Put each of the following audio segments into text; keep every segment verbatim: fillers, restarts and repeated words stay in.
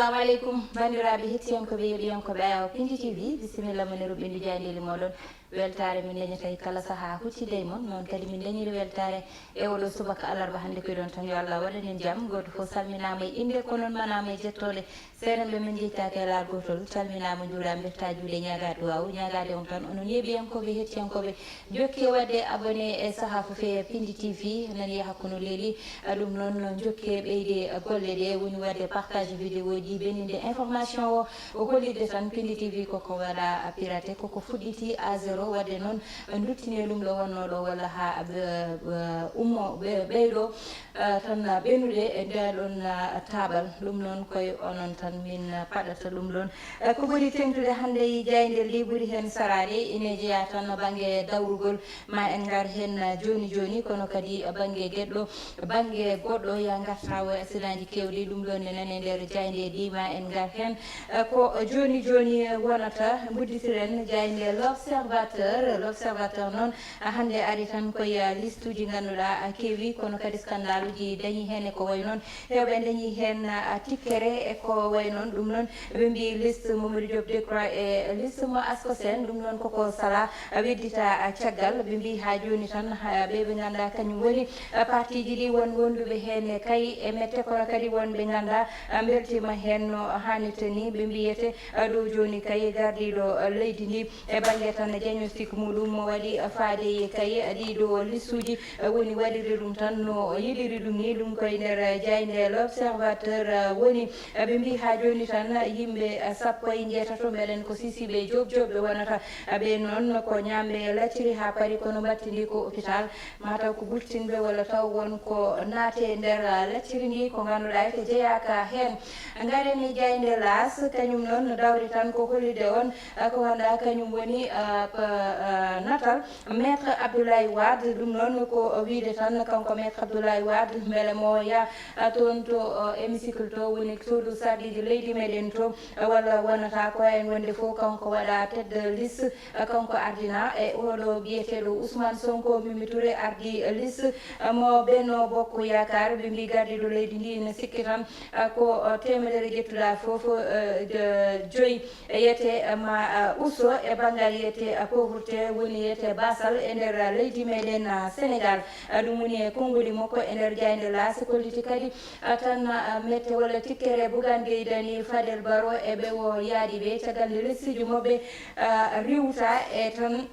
Assalamu aleykum, banndiraaɓe hettiyankooɓe, yeeɓiyankooɓe Ayaw Pindi T V, bisimilla mon e ruɓɓindu jaayndeeli mooɗon. Weltaare min dañata e kala sahaa huccitde e mon, noon kadi min dañiri weltaare e oɗo subaka alarba hannde ko iɗon tan, yo Allah waɗan en jam. Gooto fof salminaama e innde, ko noon manaama e jettoode. Seerenɓe men njejtaaka e laal gootol, calminaama, njuuraama, mbettaa juuɗe, ñaagaa duwaaw, ñaagaade on tan, onon yeeɓiyankooɓe, hettiyankooɓe, njokkee waɗde abonné e sahaa fof e Pindi T V, nan yaha kono leeli. Ɗum noon, njokkee ɓeyde golle ɗe, woni waɗde partage vidéo ji, benninde information o, o hollitde tan Pindi T V koko waɗa piraté, koko fuɗɗiti à zéro, waɗde noon, duttinee ɗum ɗo wonnoo ɗo walla haa ɓe, ɓe ummo, ɓe, ɓeydo, eh, tan ɓennude e ndee ɗoon, eh, taaɓal. Ɗum noon koye onon tan min paɗata ɗum ɗoon. Eh, ko ɓuri teeŋtude hannde e jaaynde ndi ɓuri heen saraade, ine jeyaa tan bannge dawrugol, ma en ngar heen, eh, jooni jooni, kono kadi bannge geɗɗo, bannge goɗɗo, ya ngartaa o e accident ji keewɗi, ɗum ɗoon ne nane nder jaaynde ndi, ma en ngar heen. Eh, ko jooni jooni wonata, mbudditiren jaaynde L'Observateur. L'Observateur noon, ah, hannde ari tan koye, ah, listuuji ngannduɗaa, ah, keewi, kono kadi skandaluuji dañi heen e ko wayi noon. Heewɓe dañi heen, ah, tikkere e ko wayi noon. Ɗum noon, ɓe mbiyi liste Mamadou Diop Decroix e liste mo Ascosen. Ɗum noon koko sala, ah, weddita, ah, caggal. Ɓe mbiyi haa jooni tan, ah, ɓe ɓe nganndaa kañum woni, ah, partiiji ɗi won wonduɓe heen e kay e mette, kono kadi won ɓe nganndaa, ah, mbeltiima heen no haanirta ni. Ɓe mbiyete, ah, ɗo jooni kay gardiiɗo, ah, leydi ndi e bannge tan diagnostic muɗum mo waɗi, ah, faade e kay, ah, ɗiɗo listuuji, ah, woni waɗirde ɗum tan no yiɗiri ɗum ni. Ɗum koye nder, ah, jaaynde L'Observateur, ah, woni. Ah, ɓe mbiyi haa jooni tan, ah, yimɓe, ah, sappo e njeetato mbeɗen ko sisiiɓe joop joop ɓe wonata. Ah, ɓe noon ko ñaamɓe lacciri haa paari, kono mbattindi ko hôpital. Mataw ko gurtinɓe walla taw won ko naate e nder, ah, lacciri ndi ko ngannduɗaa ete jeyaaka heen. Ngaren e jaaynde L'As, kañum noon no dawri tan ko hollitde on, ah, ko ngannduɗaa kañum woni, ah, p-, ah, natal Maître Abdoulaye Wade. Ɗum noon ko wiyde tan kanko Maître Abdoulaye Wade mbele mo ya, ah, toon to, ah, hémicycle to woni suudu sarɗiiji leydi meɗen to, ah, walla wonata ko en wonde fof kanko waɗa tête de liste. Kanko ardina e oɗo biyeteeɗo Ousmane Sonko, Mimi Touré ardi liste mo Benno Bokk Yaakaar. Ɓe mbi gardiiɗo leydi ndi ene sikki tan ko teemedere ƴettuɗa fof, eh, joyi yiyete ma, eh, usto e banngal yiyete pauvreté, woni yiyete basal e nder leydi meɗen, eh, Sénégal. Eh, ɗum woni e konnguli makko e nder jaaynde L'As, kolliti kadi, eh, tan, eh, mette walla tikkere Bougane Gueye Dany, Fadel Barro e ɓe o yaadi ɓe caggal nde lestiiji maɓɓe, eh, riwta e tan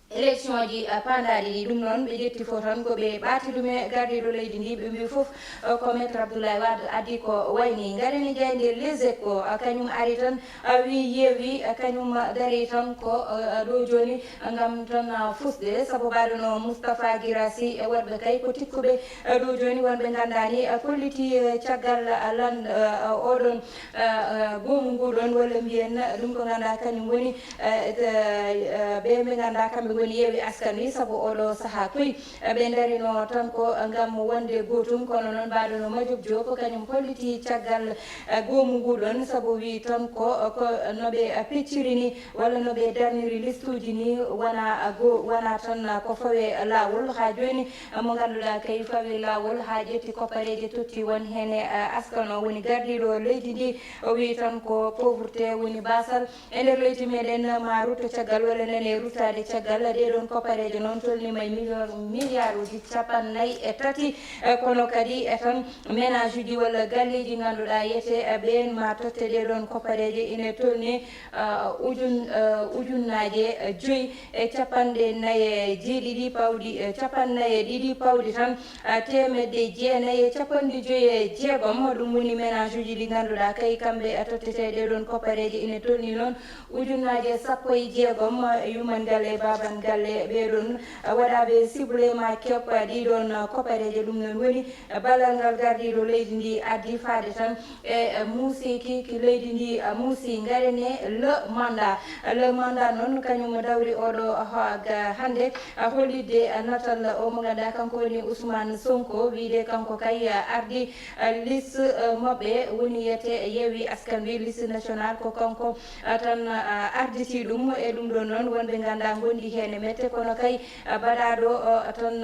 élection ji, eh, paandaaɗi ɗi. Ɗum noon ɓe ƴetti fof tan ko ɓe ɓaati ɗum e gardiiɗo leydi ndi, ɓe mbi fof, eh, ko Maître Abdoulaye Wade addi ko wayni. Ngaren e jaaynde Les Échos, eh, kañum ari tan, eh, wi yeewi, eh, kañum dari tan ko, eh, ɗo jooni ngam tan, eh, fusde, sabu mbaɗono Moustapha Guirassy e worɓe kay ko tikkuɓe, eh, ɗo jooni wonɓe nganndaani, eh, kolliti, eh, caggal, eh, lan, eh, oɗon, eh, eh, goomu nguɗon, walla mbiyen ɗum ko ngannduɗaa kañum woni, eh, eh, ɓe ɓe ngannduɗaa kamɓe ngoni yeewi askan wi, sabu oɗo sahaa koy, eh, ɓe ndarino tan ko ngam wonde gootum, kono noon mbaɗono Madiop Diop kañum holliti caggal, eh, goomu nguɗon, sabu wi tan ko, ko no ɓe, eh, pecciri ni, walla no ɓe darniri listuuji ni, wona, eh, go-, wona tan, eh, ko fawe laawol. Haa jooni, eh, mo ngannduɗaa kay fawe laawol haa ƴetti koppareeje totti won heen e, eh, askan o woni gardiiɗo leydi ndi. O wi tan ko pauvreté woni basal e nder leydi meɗen, ma rutto caggal walla nane ruttaade caggal. Ɗeɗon koppareeje noon tolnima e million, milliard uji capannayyi e tati, eh, kono kadi e tan ménage uji walla galleeji ngannduɗaa yiyete, eh, ɓeen ma totte ɗeɗon koppareeje ine tolni, eh, ujun-, eh, ujunnaaje, eh, joyi e capanɗe nayi e jeeɗiɗi pawɗi, eh, capanɗe nayi e ɗiɗi pawɗi tan, eh, teemedde jeenayi e capanɗe joyi e jeegom. Ɗum woni ménage uji ɗi ngannduɗaa kay kamɓe, eh, tottete ɗeɗon koppareeje ine tolni noon ujunnaaje sappo e jeegom, eh, yumman galle, baaban galle, ɓeɗon, eh, waɗaɓe ciblé ma keɓ, eh, ɗiɗon, eh, koppareeje. Ɗum noon woni, eh, ballal ngal gardiiɗo leydi ndi addi faade tan e, eh, muuseeki ki leydi ndi, eh, muusi. Ngaren e Le Mandat. Le Mandat noon kañum dawri oɗo, ah, ga-, hannde, ah, hollitde, ah, natal o mo ngannduɗaa kanko woni Ousmane Sonko, wiyde kanko kay, ah, ardi, ah, liste, eh, maɓɓe woni yiyete Yewwi Askan Wi, liste national ko kanko, ah, tan, ah, arditi ɗum. E ɗum ɗon noon wonɓe ngannduɗaa ngondi heen ene mette, kono kay baɗaaɗo tan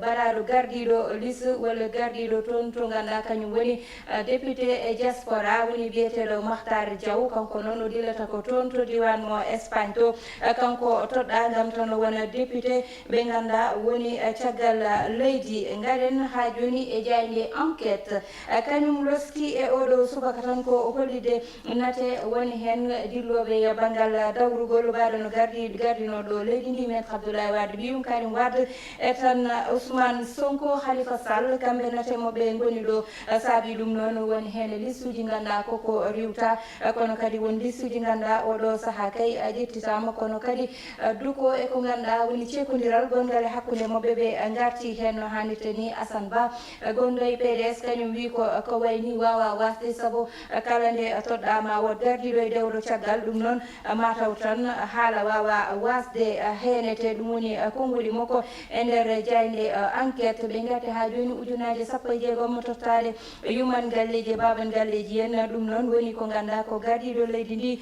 baɗaaɗo gardiiɗo lis walla gardiiɗo toon to ngannduɗaa kañum woni député e diaspora woni biyeteeɗo Mahtar Diaw. Kanko noon o dillata ko toon to diiwaan mo Espagne to. Kanko o toɗɗaa ngam tan o wona député ɓe ngannduɗaa woni caggal leydi. Ngaren haa jooni e jaaynde Enquête. Kañum loski e oɗo subaka tan ko hollitde nate woni heen dillooɓe e banngal dawrugol mbaɗo no gardi gardinooɗo leydi ndi, Maître Abdoulaye Wade ɓiyum Karim Wade, e tan Ousmane Sonko, Khalifa Sall, kamɓe nate mo ɓe ngoni ɗo. Saabi ɗum noon woni heen listuuji ngannduɗaa koko riwta, kono kadi won listuuji ngannduɗaa oɗo sahaa kay a ƴettitaama, kono kadi duko e ko ngannduɗaa woni ceekondiral gonngal e hakkunde maɓɓe ɓe ngarti heen no haanirta ni. Assane Ba, gonɗo e P D S, kañum wi ko ko wayni waawa waasde, sabu kala nde toɗɗaama wood gardiiɗo e dewɗo caggal, ɗum noon mataw tan haala waawa waasde heenete. Ɗum woni konnguli makko e nder jaaynde Enquête. Ɓe ngarti haa jooni ujunnaaje sappo e jeegom tottaade yuman galleeji e baaban galleeji en. Ɗum noon woni ko ngannduɗaa ko gardiiɗo leydi ndi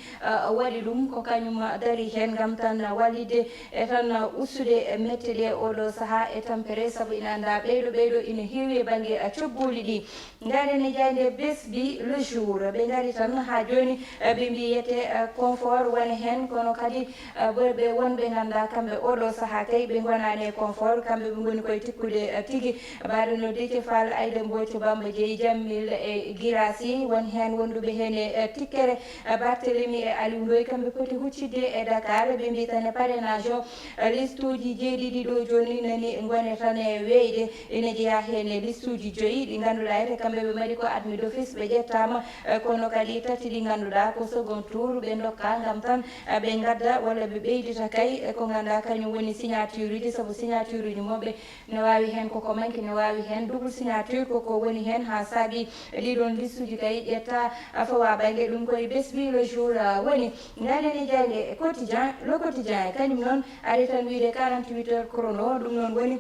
waɗi ɗum, ko kañum darii heen ngam tan wallitde e tan ustude mette ɗe oɗo sahaa e tampere, sabu ina anndaa ɓeyɗo ɓeyɗo ina heewi e bannge cogguuli ɗi. Ngaren e jaaynde Besbi Le Jour, ɓe ngari tan haa jooni, ɓe mbiyi wiyetee Confort woni heen, kono kadi ɓe wonɓe ngannduɗaa kamɓe oɗo sahaa kay ɓe ngonaani e Confort, kamɓe ɓe ngoni koye tikkude tigi. Mbaɗo no Déthié Fall, Aïda Mbodj, Bamba Dièye, Jammil e Guirassy, won heen wonduɓe heen e tikkere. Barthélémy e Aliou Ndoye, kamɓe poti huccitde e Dakar, ɓe mbiyi tan e parrainage o, listuuji jeeɗiɗi ɗo jooni nani ngone tan e weeyde. Ina jeyaa heen e listuuji joyi ɗi ngannduɗaa ete kamɓe ɓe mbaɗi ko admis d'office, ɓe ƴettaama, kono kadi tati ɗi ngannduɗaa ko second tour ɓe ndokka ngam tan ɓe ngadda walla ɓe ɓeydita kay ko ngannduɗaa kañum woni signature uji, sabu signature uji maɓɓe ne waawi heen koko manki, ne waawi heen double signature koko woni heen, haa saabi ɗiɗon listuuji kay ƴetta fawa bannge. Ɗum koye Besbi Le Jour woni. Ngaren e jaaynde Quotidien, Le Quotidien kañum noon ari tan wiyde quarante-huit heures chrono, ɗum noon woni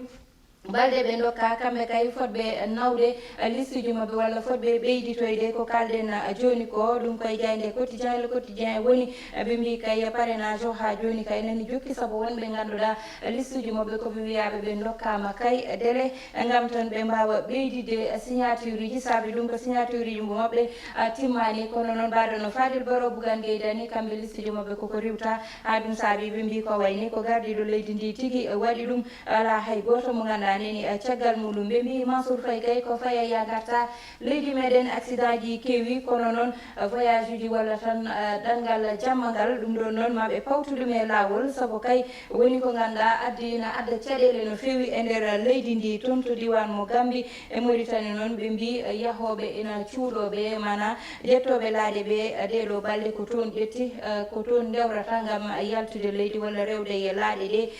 balɗe ɓe ndokka kamɓe kay fotɓe nawde listuuji maɓɓe walla fotɓe ɓeyditoyde ko kaalɗen jooni ko. Ɗum koye jaaynde Quotidien, Le Quotidien woni. Ɓe mbiyi kay parrainage o haa jooni kay nani jokki, sabu wonɓe ngannduɗaa listuuji maɓɓe ko ɓe wiyaaɓe ɓe ndokkaama kay délai ngam tan ɓe mbaawa ɓeyditde signature uji, saabi ɗum ko signature uji mo maɓɓe timmaani. Kono noon mbaɗo no Fadel Barro, Bougane Gueye Dany, kamɓe listuuji maɓɓe koko riwta. Haa ɗum saabi ɓe mbiyi ko wayni ko gardiiɗo leydi ndi tigi waɗi ɗum. Alaa hay gooto mo ngannduɗaa nani caggal muɗum. Ɓe mbiyi Mansour Faye kay ko faya ya ngarta leydi meɗen, accident ji keewi, kono noon voyage uji walla tan ɗanngal jamma ngal, ɗum ɗon noon ma ɓe pawtu ɗum e laawol, sabu kay woni ko ngannduɗaa addi ina adda caɗeele no feewi e nder leydi ndi. Toon to diiwaan mo Gambi e Mauritanie noon, ɓe mbiyi yahooɓe ina cuuɗoo ɓe, maanaa ƴettooɓe laaɗe ɓe, ɗee ɗoo balɗe ko toon ƴetti, ko toon ndewrata ngam yaltude leydi walla rewde e laaɗe ɗe,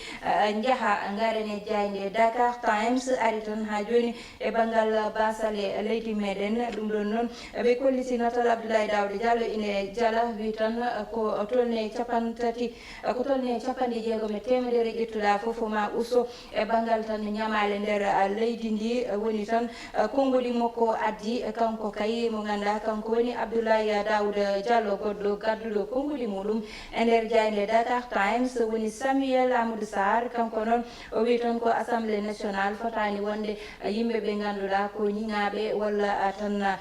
njaha. Ngaren e jaaynde Dakar Times ari tan haa jooni e banngal baasal e leydi meɗen. Ɗum ɗon noon ɓe kolliti natal Abdoulaye Daouda Diallo ine jala, wi tan ko tolni e capanɗe tati, ko tolni e capanɗe jeegom e teemedere ƴettuɗaa fof ma usto e banngal tan ñamaale nder leydi ndi. Woni tan konnguɗi makko addi kanko kay mo ngannduɗaa kanko woni Abdoulaye Daouda Diallo, goɗɗo gadduɗo konnguɗi muɗum e nder jaaynde Dakar Times woni Samuel Amadou Sarr. Kanko noon o wi tan ko Assemblée nationale fotaani wonde yimɓe ɓe ngannduɗaa ko ñiŋaaɓe walla, ah, tan, ah,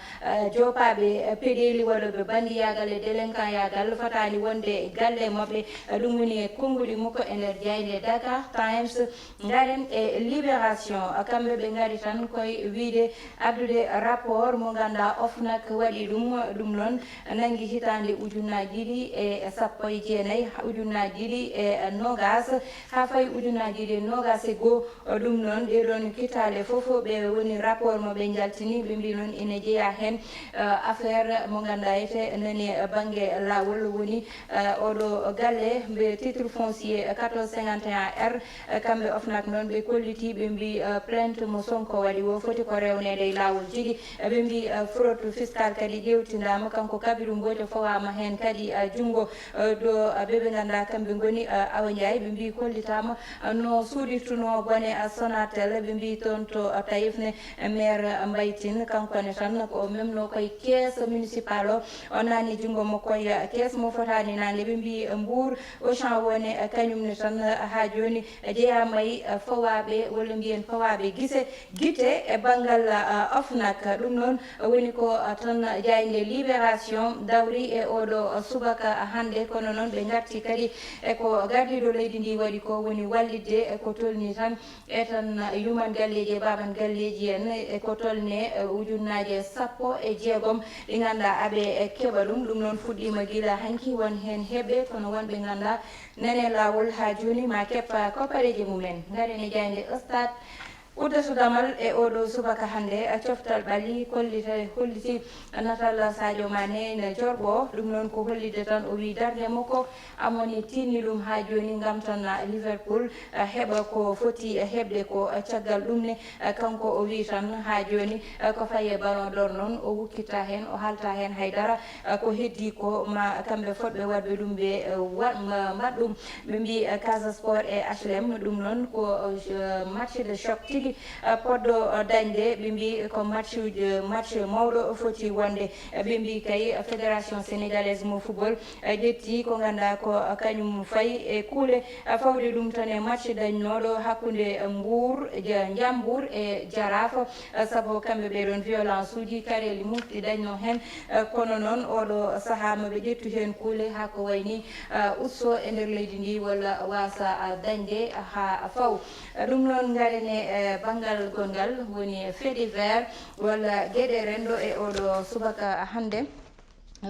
joopaaɓe, ah, peɗeeli waɗooɓe bandiyaagal e délinquantiyaagal fotaani wonde e galle maɓɓe. Ah, ɗum woni e konnguɗi makko e nder jaaynde Dakar Times. Ngaren e Libération, ah, kamɓe ɓe ngari tan koye wiyde addude rapport mo ngannduɗaa OFNAC waɗi ɗum, ɗum noon nanngi hitaande ujunnaaji ɗiɗi e sappo e jeenayi, ujunnaaji ɗiɗi e noogaas, haa fayi ujunnaaji ɗiɗi e noogaas e goo. Ɗum noon, ɗee ɗoon kitaale fof, ɓe woni rapport mo ɓe njaltini, ɓe mbii noon ina jeyaa heen, eh, affaire mo ngannduɗaa ete nani bannge laawol, woni, eh, oɗo galle mbiye titre foncier quatorze cinquante et un R, eh, kamɓe OFNAC noon ɓe kollitii, ɓe mbii, eh, plainte mo Sonko waɗi o foti ko rewneede e laawol tigi. Eh, ɓe mbii, eh, fraude fiscale kadi ƴeewtindaama, kanko Kabirou Mbodj fawaama heen kadi, eh, junngo, eh, ɗo, eh, ɓe ɓe ngannduɗaa kamɓe ngoni, eh, Awa Ndiaye, ɓe mbii kollitaama, eh, no suuɗirtunoo bone, eh, Sonat Tel, ɓe mbi toon to Taïf ne, maire Mbaytin, kanko ne tan ko o memno koye caisse municipale o, o nanni junngo mo koye caisse mo fotaani nande. Ɓe mbi Mbour, Auchan wone, kañum ne tan haa jooni jeyaama e fawaaɓe, walla mbiyen fawaaɓe gise, gite e banngal, ah, OFNAC. Ɗum noon woni ko, ah, tan jaaynde Libération dawri e oɗo subaka hannde, kono noon ɓe ngarti kadi e ko gardiiɗo leydi ndi waɗi ko, woni wallitde e ko tolni tan e tan yuman galleeji e baban galleeji en, e ko tolne, eh, ujunnaaje sappo e jeegom ɗi ngannduɗaa aɓe, eh, keɓa ɗum. Ɗum noon fuɗɗiima gila hanki, won heen heɓɓe, kono won ɓe ngannduɗaa nane laawol haa jooni ma keɓ, ah, koppareeji mumen. Ngaren e jaaynde Stade. Uddato damal e oɗo subaka hannde, eh, coftal ɓalli kollita-, holliti natal Sadio Mané ene jorɓo. Ɗum noon ko hollitde tan o wi darnde makko Amoni tiinni ɗum haa jooni ngam tan Liverpool, eh, heɓa ko foti, eh, heɓde ko, eh, caggal ɗum ne, eh, kanko o wi tan haa jooni, eh, ko fayi e Ballon d'Or noon o wukkitta heen, o haalta heen hay dara, eh, ko heddi ko ma kamɓe fotɓe waɗɓe ɗum ɓe, eh, wa-, ma-, mbaɗ ɗum. Ɓe mbi, eh, Casa Sport e H L M, ɗum noon ko, eh, match de choc tigi, eh, poɗɗo, eh, dañde. Ɓe mbi ko match, eh, match mawɗo foti wonde. Eh, ɓe mbi kay, eh, Fédération Sénégalaise mo Football, eh, ƴetti ko ngannduɗaa ko, eh, kañum fayi e kuule, eh, fawde ɗum tan e match dañnooɗo hakkunde, eh, Mbour, Ja-, Njambour e Jaraaf, eh, sabu kamɓe ɓee ɗoon violence uji, kareeli mum ɗi dañnoo heen. Eh, kono noon oɗo sahaa ma ɓe ƴettu heen kuule haa ko wayi ni, eh, usto e nder leydi ndi walla waasa, eh, dañde haa faw. Eh, ɗum noon ngaren e, eh, banngal gonngal woni fait divers walla geɗe renndo e oɗo subaka hannde.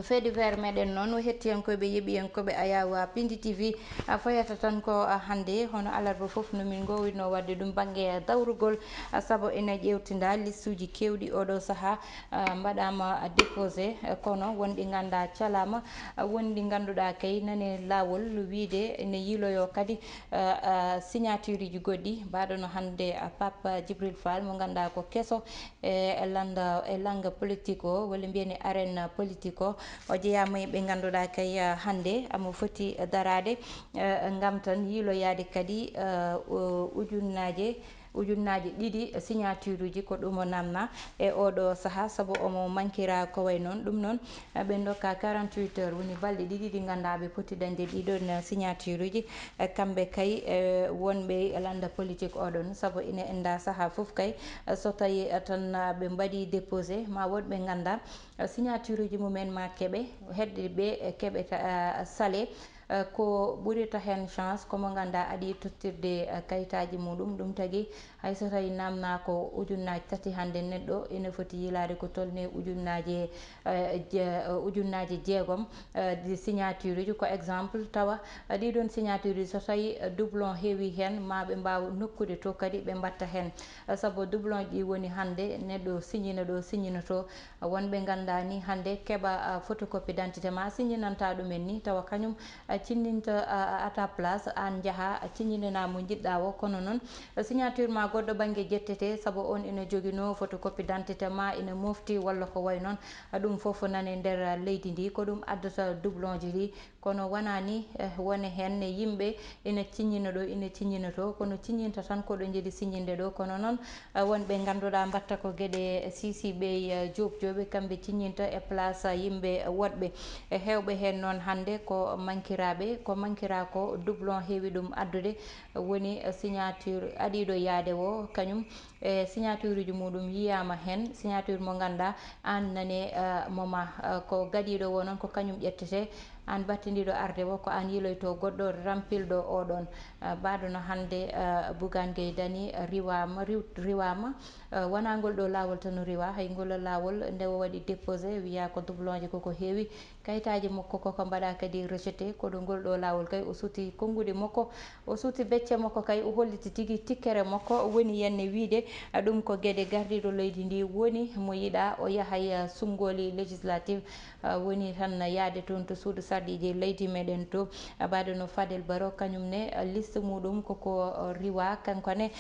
Fait divers meɗen noon, hettiyankooɓe, yeeɓiyankooɓe Ayawa Pindi T V, a fayata tan ko, a, hannde, hono alarba fof no min ngoowirnoo waɗde ɗum bannge dawrugol, a, sabu ene ƴeewtinda listuuji keewɗi oɗo sahaa, a, mbaɗaama déposé, a, kono won ɗi nganndaa calaama, a, won ɗi ngannduɗaa kay nane laawol wiyde ene yiiloyoo kadi, a, a, signatureji goɗɗi, mbaɗono hannde, a, Pape Djibril Fall mo ngannduɗaa ko keso, e lannda, e lannga politique o, walla mbiyen e arène politique o, o jeyaama e ɓe ngannduɗaa kay, eh, hannde amo foti daraade, eh, ngam tan yiiloyaade kadi, eh, o, ujunnaaje, ujunnaaje ɗiɗi signatureji ko ɗum o namna e oɗo sahaa, sabu omo mankira ko way noon. Ɗum noon, eh, ɓe ndokka quarante-huit heures, woni balɗe ɗiɗi ɗi ngannduɗaa ɓe poti dañde ɗiɗon, eh, signatureji. E kamɓe kay, e wonɓe e lannda politique oɗon, sabu ina ennda sahaa fof kay, e so tawi, e tan, a, ɓe mbaɗi déposé, ma woɗ ɓe ngannda, e, signatureji mumen ma keɓe, hedde ɓe, e, keɓe ta-, a, salé, e, ko ɓurita heen chance, ko mo ngannda aɗi tottirde, e, kayitaaji muɗum. Ɗum tagi hay so tawi namna ko ujunnaaji tati hannde neɗɗo, ina foti yiilaade ko tolni ujunnaaje, eh, je-, eh, ujunnaaje jeegom, eh, ɗi signatureji. Ko exemple, tawa, eh, ɗiɗon signatureji so tawi, eh, doublon heewi heen, ma ɓe mbaaw nokkude to kadi ɓe mbatta heen. Eh, sabu doublon ɗi woni hannde neɗɗo signina ɗo, signina to. Eh, wonɓe nganndaa ni hannde keɓa, ah, photocopie d'identité ma signananta ɗumen ni, tawa kañum, ah, cinninta, ah, à ta place, aan njaha, ah, cinnina mo njiɗɗa o. Kono noon, eh, signature ma goɗɗo bannge ƴettete, sabu on ina joginoo photocopie d'identité ma, ina mofti walla ko way noon. Ɗum fof nane nder leydi ndi, ko ɗum addata doublonji ɗi. Kono wonaa ni, eh, wone heen ne yimɓe ina ciññina ɗo, ina ciññina to, kono ciññinta tan ko ɗo njeli siññinde ɗo. Kono noon, eh, won ɓe ngannduɗaa mbatta ko geɗe sisiɓe, eh, joop jooɓe, kamɓe ciññinta e place yimɓe woɗɓe. E heewɓe heen noon hannde ko mankiraaɓe, ko mankira ko doublon heewi ɗum addude, woni, eh, signature aɗiiɗo yaade o, kañum e signatureji muɗum yiyaama heen, signature mo ngannduɗaa aan nane, eh, mo ma, eh, ko gaɗiiɗo o noon ko kañum ƴettete, aan battindiiɗo arde o ko aan yiiloyto goɗɗo rampilɗo oɗon. Eh, mbaɗono hannde, eh, Bougane Gueye Dany riwaama, riw-, riwaama, eh, wonaa ngol ɗo laawol tan o riwa, hay ngol laawol nde o waɗi déposé, wiya ko doublonje koko heewi, kayitaaji makko koko mbaɗa kadi rejeté, koɗo ngol ɗo laawol kay o suuti konnguɗi makko, o suuti becce makko kay, o holliti tigi tikkere makko, woni heen ne wiyde, a, ɗum ko geɗe gardiiɗo leydi ndi woni mo yiɗa o yaha e, a, sunngooli législative, a, woni tan yahde toon to suudu Gardiiji leydi meɗen to, mbaɗo no Fadel Baro, kañum ne liste muɗum koko riwa kanko ne,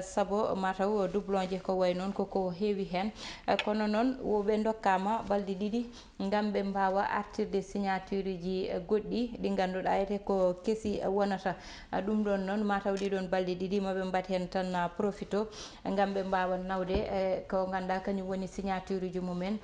sabu mataw doublonje ko way noon koko heewi heen. Kono noon woɓe ndokkaama balɗe ɗiɗi ngam ɓe mbaawa artirde signatureji goɗɗi ɗi ngannduɗaa ete ko kesi wonata. Ɗum ɗoon noon mataw ɗiɗon balɗe ɗiɗi maɓe mbaɗ heen tan profito ngam ɓe mbaawa nawde e ko ngannduɗaa kañum woni signatureji mumen.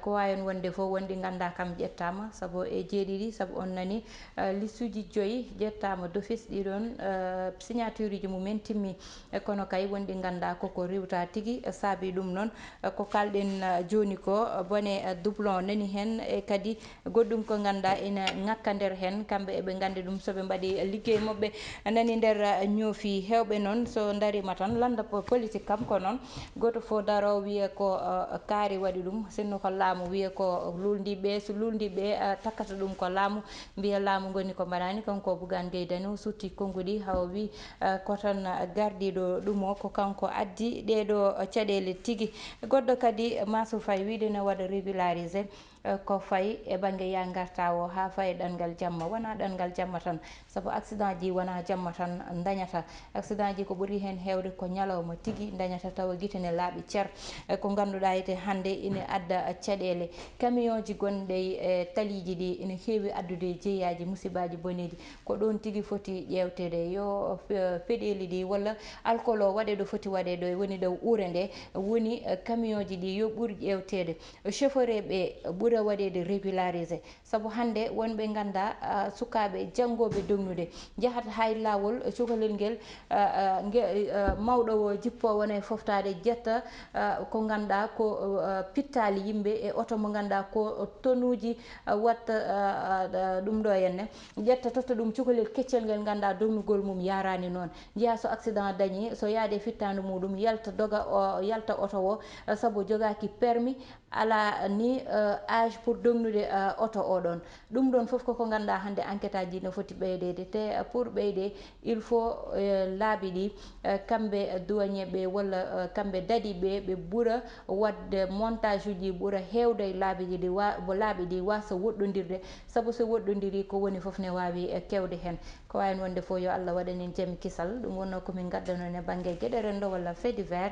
Ko waawi heen wonde fof wonɗi ngannduɗaa kam ƴettaama, sabu e jeeɗiɗi, sabu on nani, eh, listuuji joyi ƴettaama d'office, ɗiɗon, eh, signatureji mumen timmi. Eh, kono kay wonɗi ngannduɗaa koko riwta tigi, eh, saabi ɗum noon, eh, ko kalɗen, eh, jooni ko, eh, bone, eh, doublon nani heen, e kadi goɗɗum ko ngannduɗaa ina ŋakka nder heen, kamɓe eɓe nganndi ɗum, so ɓe mbaɗi liggey maɓɓe nani nder, eh, ñoofi. Heewɓe noon so ndariima tan lannda po-, politique kam ko noon, gooto fof daro wiye ko, eh, kaari waɗi ɗum, sinno ko laamu wiye ko luulndiiɓe, so luulndiiɓe, eh, takkata ɗum ko laamu, mbiya laamu ngoni ko mbaɗaani, kanko Bougane Gueye Dany o sutti konnguɗi, hawa wi, eh, ko tan gardiiɗo ɗum o, ko kanko addi ɗeeɗo caɗeele tigi. Goɗɗo kadi, Mansour Faye, wiide ne waɗa régularisé, eh, ko fayi e bannge yaa ngarta o, haa fayi ɗanngal jamma. Wonaa ɗanngal jamma tan, sabu accident ji wonaa jamma tan ndañata. Accident ji ko ɓuri heen heewde ko ñalawma tigi ndañata, tawa gite ne laaɓi cer. Eh, ko ngannduɗaa ete hannde ina adda caɗeele. Camion ji gonɗe e taliiji ɗi ina heewi addude jeyaaji, musibaaji boneeji. Ko ɗoon tigi foti ƴeewteede. Yo pe-, peɗeeli ɗi walla alcool o waɗe ɗo foti waɗe ɗo, woni ɗo uure nde, woni, eh, camion ji ɗi yo ɓur ƴeewteede. Chauffeur ɓe ɓura waɗeede régularisé. Sabu hannde wonɓe ngannduɗaa, ah, sukaaɓe janngooɓe dognude, njahata hay laawol, eh, cukalel ngel, ah, ah, nge-, ah, mawɗo o jippo wona e foftaade, ƴetta, ah, ko ngannduɗaa ko, ah, pittaali yimɓe e oto mo ngannduɗaa ko tonuuji, ah, watta, ah, ah, ɗum ɗo henne, ƴetta totta ɗum cukalel keccel ngel ngannduɗaa dognugol mum yaraani noon. Njiyaa so accident dañi, so yaade fittaandu muɗum, yalta doga o, yalta oto o, ah, sabu jogaaki permis, alaa ni, eh, âge pour dognude, eh, oto o ɗoon. Ɗum ɗoon fof koko ngannduɗaa hannde enquête aji no foti ɓeydeede. Te, eh, pour ɓeyde, il faut, eh, laabi ɗi, eh, kamɓe douanier ɓe walla, eh, kamɓe daɗi ɓe, ɓe ɓura waɗde montage uji ɓura heewde e laabi ɗi, wa-, bo laabi ɗi waasa woɗɗondirde. Sabu so woɗɗondiri ko woni fof ne waawi, eh, kewde heen. Ko waawi wonde fof yo Allah waɗan en jam e kisal. Ɗum wonnoo ko min ngaddanoo e bannge geɗe renndo walla fait divers.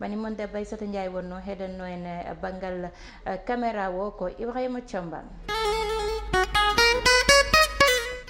Mani mon debbo Aissata Ndiaye wonnoo heɗannoo en e banngal, eh, caméra o ko Ibrahima Thiamban.